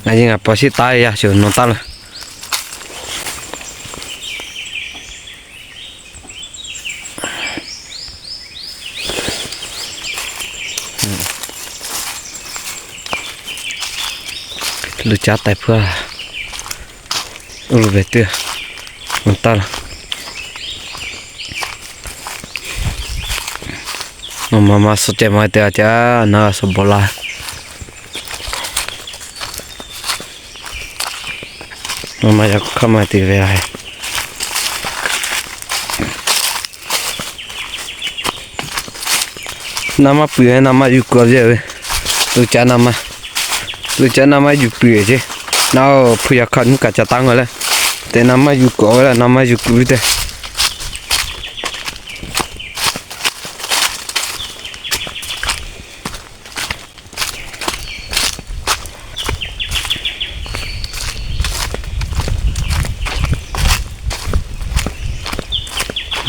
Ngaˬ nyi ngaˬ paw shiˉ taˉ yaˇ shuˍ nawˬ taˉ lo. Luˬ caˉ taiˍ hpeuˇ a, uˇ ve teˇ, nawˬ taˇ la. Nawˬ ma ma suh ceh ma te a ca, na suh bawˬ la. Nawˬ ma yaꞈ hk'aˇ ma te ve a. Na maˇ puiˍ ve, na maˇ yuˬ kuiˬ ve. Luˬ caˉ na maˇ, luˬ caˉ na maˇ yuˬ puiˍ ve ce. Na hpu yaꞈ hk'aˇ nuˇ kaꞈ ca taˉ ngaˬ leh, te na maˇ yuˬ kuiˬ ve la, na maˇ yuˬ kuiˬ ve te.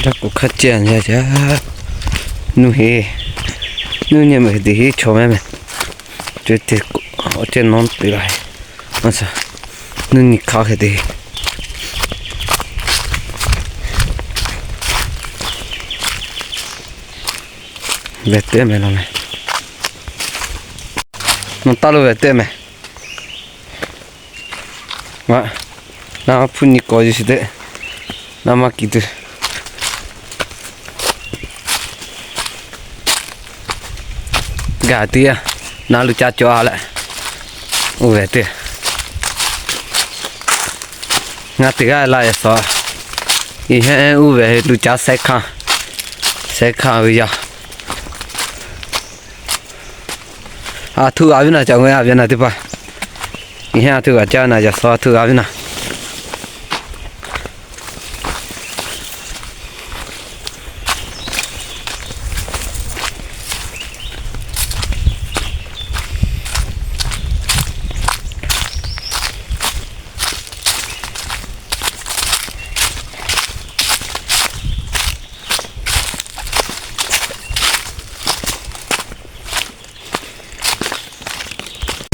Daˇ k'oˍ hk'a ceh a ca, nuˇ heˆ, nuˇ nyi mehˍ te heˆ chaw mehˍ mehˍ. Ceh te, awˬ ceh nawˉ te la heˆ. Nuˇ nyi hk'aˇ hk'e te. Ve teˇ mehˍ la mehˍ. Nawˬ taˇ lo ve teˇ mehˍ. Maˇ, na hpu nyi k'awꞈ yuˬ shiˍ teˇ, na maˇ kiˬ tuˬ. Gaˬ teˇ yanˇ, na luˬ caˉ cawˬ a leh, uˇ ve teˇ. Ngaˬ teˇ g'aˇ la yaꞈ suhˍ, iˉ heˆ uˇ ve luˬ caˉ sehˉ hkanˇ, sehˉ hkanˇ ve yaˇ. A htuˇ g'a viˉ naˬ ca ngeh a ve naˬ teˇ hpaˍ. Iˉ heˆ a htuˇ g'a caˇ naˬ yaꞈ suhˍ a htuˇ g'a viˉ naˬ.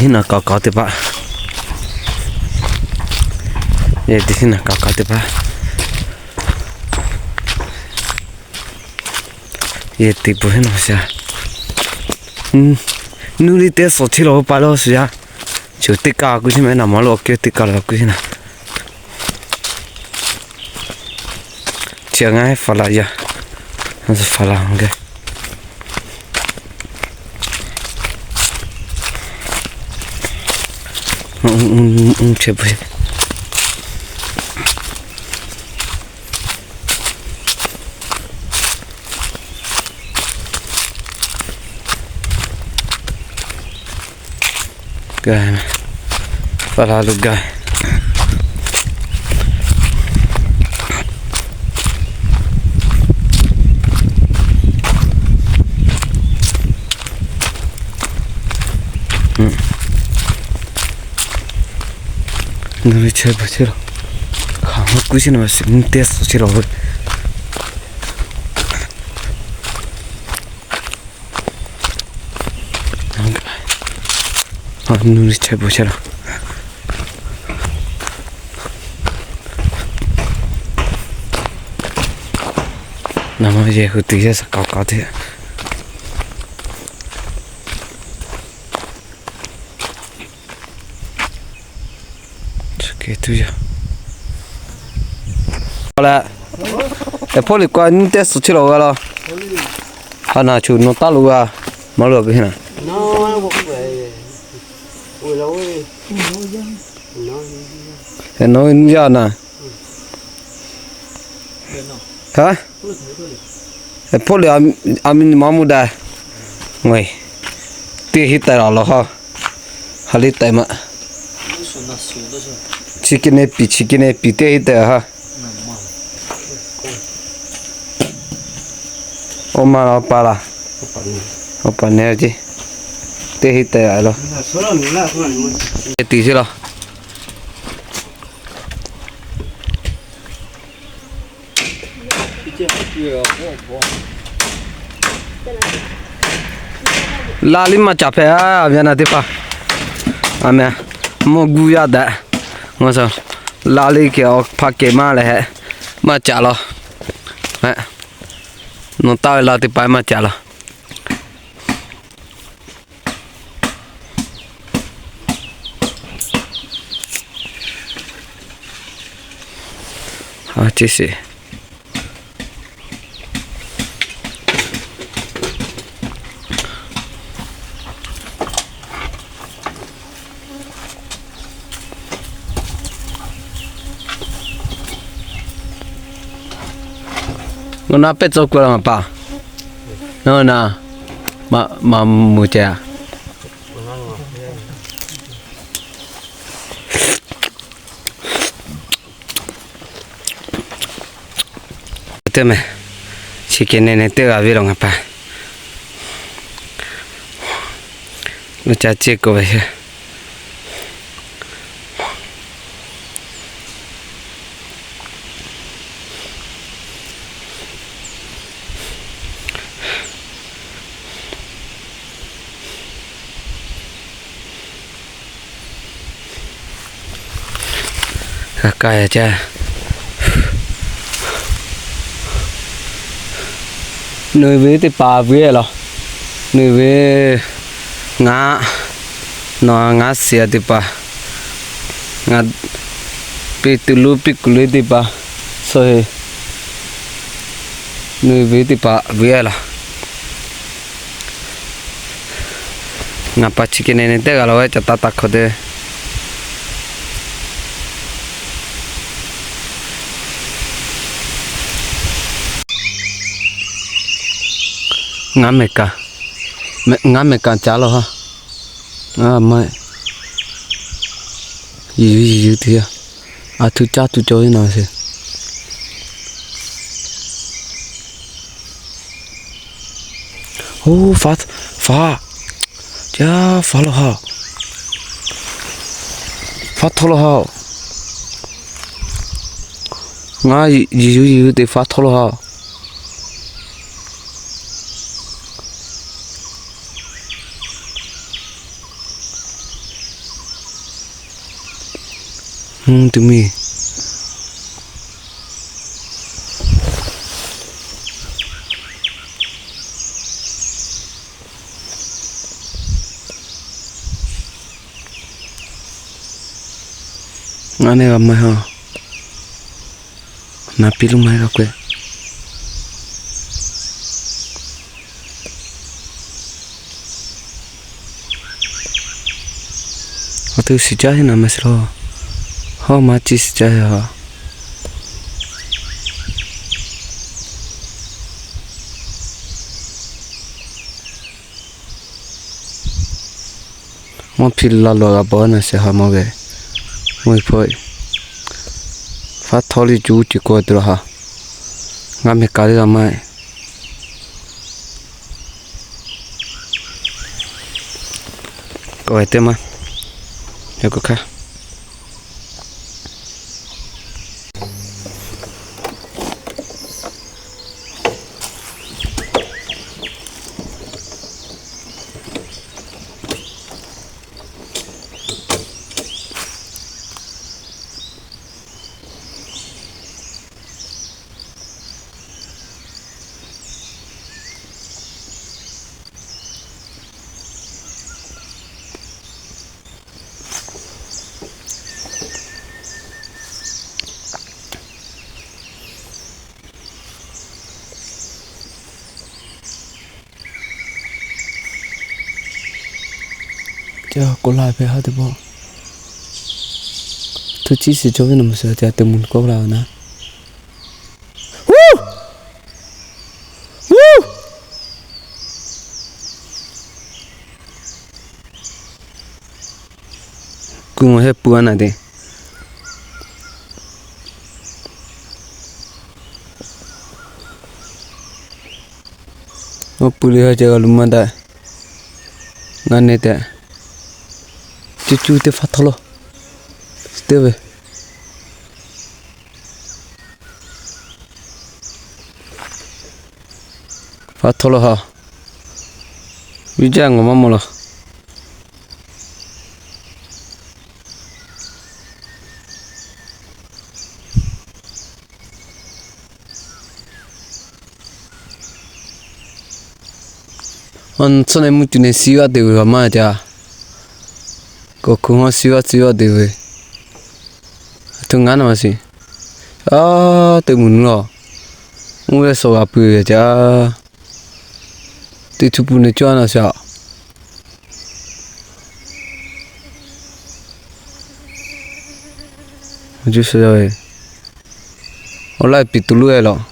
Hiˉ naˬ k'aoˍ k'aoˍ teˇ hpaˍ. Yehˬ teꞈ hiˉ naˬ k'aoˍ k'aoˍ teˇ hpaˍ. Yehˬ teꞈ peuˬ hiˉ naˬ sha. Nuˇ riˇ teˇ suhˍ chi lo pa lo shu yaˇ. Shu teˇ kaˇ kuˇ shiˉ mehˍ naˬ, maˇ lo awˬ kehˉ teˇ kaˇ lo kuˇ shiˉ naˬ. Chi ngaˬ hui faˍ laˬ yaˇ, faˍ laˬ gaˇ. Gaˇ, faˍ laˬ lo gaˇ. Nuˇ riˇ chehˇ bvuhꞈ chehˇ la. Hk'aˬ ma kuˇ shiˉ naˬ, teˇ suhˍ chehˇ la ve. Nuˇ riˇ chehˇ bvuhꞈ chehˇ la. Naˬ ma yehˬ hui teꞈ yehˇ suhˍ k'aoˍ k'aoˍ teˇ. Leh, hpoˆ liꞈ k'o nuˇ teˇ suhˍ chehˇ la g'a la. Ha naˬ chu nawˬ taˇ lo g'a, maˇ lo g'a ve naˬ. Nawˬ ve nuˇ yaˇ naˬ. Haˉ, hpoˆ liꞈ a mi nyi ma mvuhˇ daꞈ. Ngaˬ teˇ heˆ taiˍ la laˬ ha. Ha liˇ taiˍ ma. Chi kehˬ ne piˍ, chi kehˬ ne piˍ teˇ heˆ taiˍ ha. Oˇ ma la pa la. Oˇ pa ne ce. Teˇ heˆ taiˍ la laˬ. Tiꞈ ce la. La liˇ maˇ caˍ hpehꞈ a, a ve naˬ teˇ hpaˍ. A meh. mawˇ guˇ yaˇ daꞈ. Laˇ le kehˬ awˬ hpa kehˬ maˇ lehˬ, maˇ caꞈ law. Nawˬ taˇ ve la teˇ pa maˇ caꞈ law. Nawˬ na pehˇ tcuh k'o la ngaˬ pa. Nawˬ na maˇ mvuh ceh a. Teˇ meh, chi kehˬ neh neh teˇ g'a ve law ngaˬ pa. Lo ca ceˇ k'oˆ ve. G'a kaˇ ya caˇ. Nuˬ ve teˇ hpaˍ vuiˬ e laˬ. Nuˬ ve ngaˬ, nawˬ ngaˬ shiˍ a teˇ hpaˍ, ngaˬ piˇ tuˬ lonˉ piˇ kuˬ le teˇ hpaˍ, suh e nuˬ ve teˇ hpaˍ vuiˬ e laˬ. Ngaˬ pa chi kehˬ neh neh teˇ g'a laˬ ve ca taˇ taˇ hkawꞈ te. Ngaˬ mehˍ kaꞈ, ngaˬ mehˍ kaꞈ caˉ law ha. Ngaˬ maˇ yuˬ yuˬ yuˬ te a. A htu caˇ tuˬ cawˬ ve naˬ sheˍ. Oˇ, faˉ, faˉ, caˇ faˉ law ha. Faˉ htawˇ law ha. Ngaˬ yuˬ yuˬ yuˬ te faˉ htawˇ law ha. Hm, tuˬ miˬ. Ngaˬ neˇ g'a maˇ heˆ. Naˍ piˇ lo maˇ heˆ g'a k'oˆ. Awˬ to shiˍ caˇ heˆ naˍ maˇ shiˍ law. Hawˉ maˇ ciˇ shiˍ caˇ heˆ a. Mvuhˇ hpiˇ la lo g'a bawˬ naˬ sheˍ ha mawˬ ve. Mvuhˇ hpawˇ faˉ htawˇ le cuˇ ce k'oˆ te law ha. Ngaˬ mehˍ kaꞈ le g'a maˇ k'oˆ ve teˇ maˇ. Yaꞈ k'o hk'aˇ Ca k'oˆ laˇ ve ha teˇ pawˆ. Htu ciˇ shiˍ cawˇ ve naˬ maˇ shiˍ ca te mvuhˇ k'oˆ laˇ ve naˉ. Kuˬ maˬ heˆ pui a naˬ te. Awˬ pui le ha ca g'a lu maˇ daꞈ. Ngaˬ neˇ tehꞈ cuˇ cuˇ teˇ faˉ htawˇ law. Teˇ ve faˉ htawˇ law ha. Viˇ jaˇ ngawˬ maˇ mawˬ laˬ. Tcuhˉ neh mvuhˇ cuˬ neh siˉ vaˇ te ve g'a maˇ caˇ. K'awꞈ hkuˬ hawˉ siˉ vaˇ tcuhˉ vaˇ te ve. Aˬ htoꞈ ngaˉ na ma shiˍ. Aˉ teˇ mvuhˇ nuˬ lawˬ. Mvuhˇ leh shawˍ g'a pui ve caˇ. Teˇ htuˇ pun neh cawˇ na shaꞈ. Awˬ laiˉ piˍ tuˬ loˇ e lawˬ.